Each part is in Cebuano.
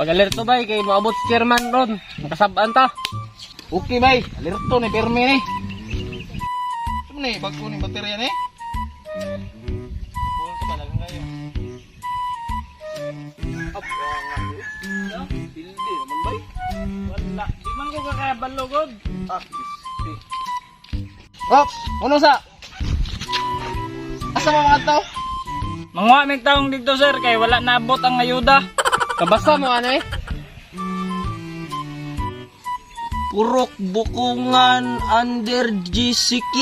Pag-alerto bay kay moabot si chairman ron. Makasab-an ta. Okay bay, alerto ni permi ni. Saan ni bago ni baterya ni? Pulto pa lang kayo. Up, nga. Pildi naman bay. Wala, di man ko kakabalo god. Ah, pisti. Op, uno sa. Asa mo mga tao? Manguha mig taong dito sir kay wala naabot ang ayuda. Kabasa mo ano eh? Purok Bukungan under GCQ?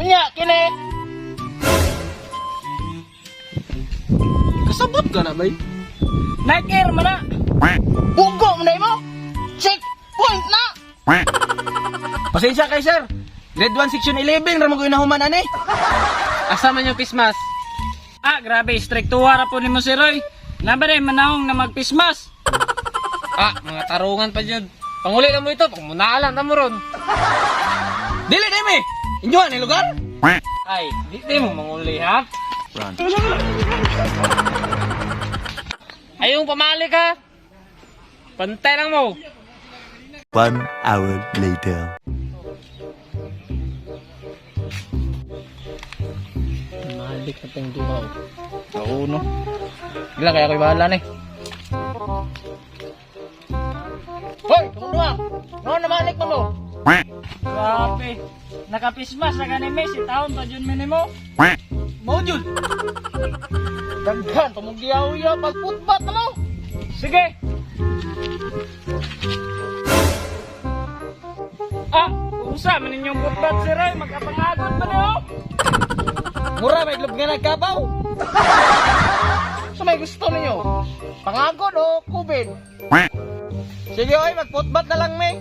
Unya, kini. Kasabot ka na, bay? Nike Air man na. Bugo mo na mo. Check point na. Pasensya kay sir. Grade 1 section 11 ra mo ko nahuman ani. Asa man yung pismas? Ah, grabe, striktuwa ra po nimo si Roy. Nabare manahong na magpismas. Ah, mga tarungan pa jud. Panguli na mo ito, pangmunaalan na mo ron. Dili dimi. Inyo ni lugar? Ay, di di mo manguli ha. Run. Ayong pamali ka. Pantay lang mo. 1 hour later. Malik na pong duhaw. Oo no. Gila kaya ko'y bahala ni. Hoy, tumunuha. No, namalik mo no. Grabe. Nakapismas na ganime si taon pa jud minimo. Mao jud. Daghan pamugyaw-yaw pag putbat na mo. Sige. Ah, unsa man inyong putbat si Roy, magkapangagon pa niyo. Mura may glob nga nagkabaw. So may gusto ninyo? Pangagod o kubin? Sige oy, magputbat na lang may.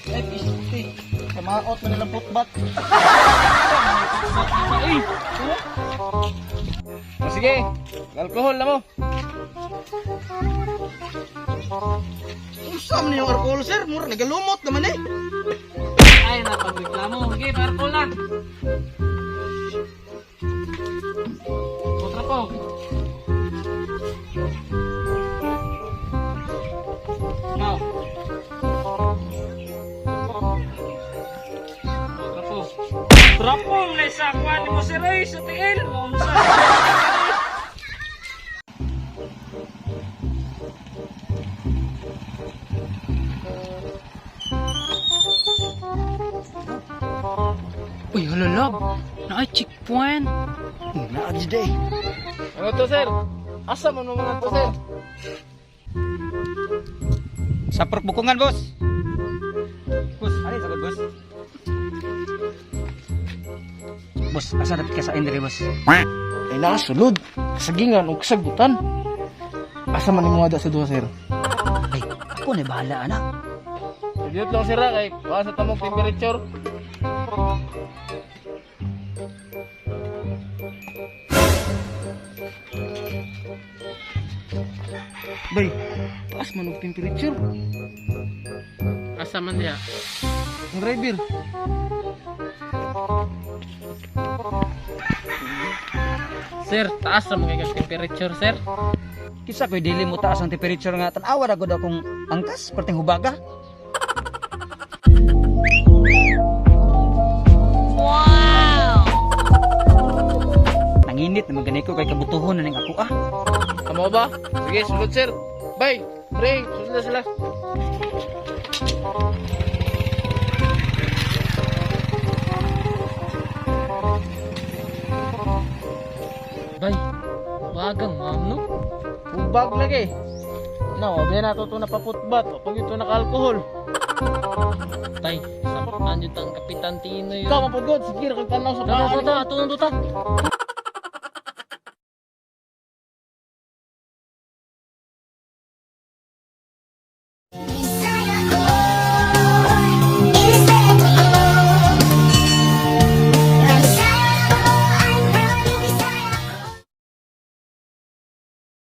Ay, pisti. Kamaot man nilang putbat. Ay, O sige, alkohol na mo. Unsa man yung alkohol, sir? Mura nagalumot naman eh. ay napagreklamo. Sige, parko lang. Putra po. Now. Putra po. Trapo na sa kuan mo si Roy sa tiil. Unsa? Uy, hala love. Naay checkpoint. Naa day. Ano to, sir? Asa man mo mga to, sir? Sa Purok Bukungan, boss. Boss, ano yung sagot, boss? Boss, asa dapat ka sa Andre, boss? Ay nakasulod. Kasagingan o kasagutan. Asa man mo sa duha, sir? Ay, ako na bahala, anak. Dito lang sir, kay baka sa tamong temperature. Bay, taas man og temperature. Asa man diha? Ang driver. Sir, taas ra mga temperature, sir. Kinsa ko'y dili mo taas ang temperature nga tan-awa ra gud akong angkas, perting hubaga. Wow! Nanginit naman gani ko kay kabutuhon na ning ako ah. Amo ba? Sige, sulod sir. Bay, pre, sulod na sila. Bay, bagang ma'am no? Ubag lagi. No, abi na to na paputbat. Pag ito naka-alkohol. Tay, samaan yun ang Kapitan Tino yun. Ikaw mapugod, sige ra kag tanaw sa Tara, paan. tara, tara, ato na ta.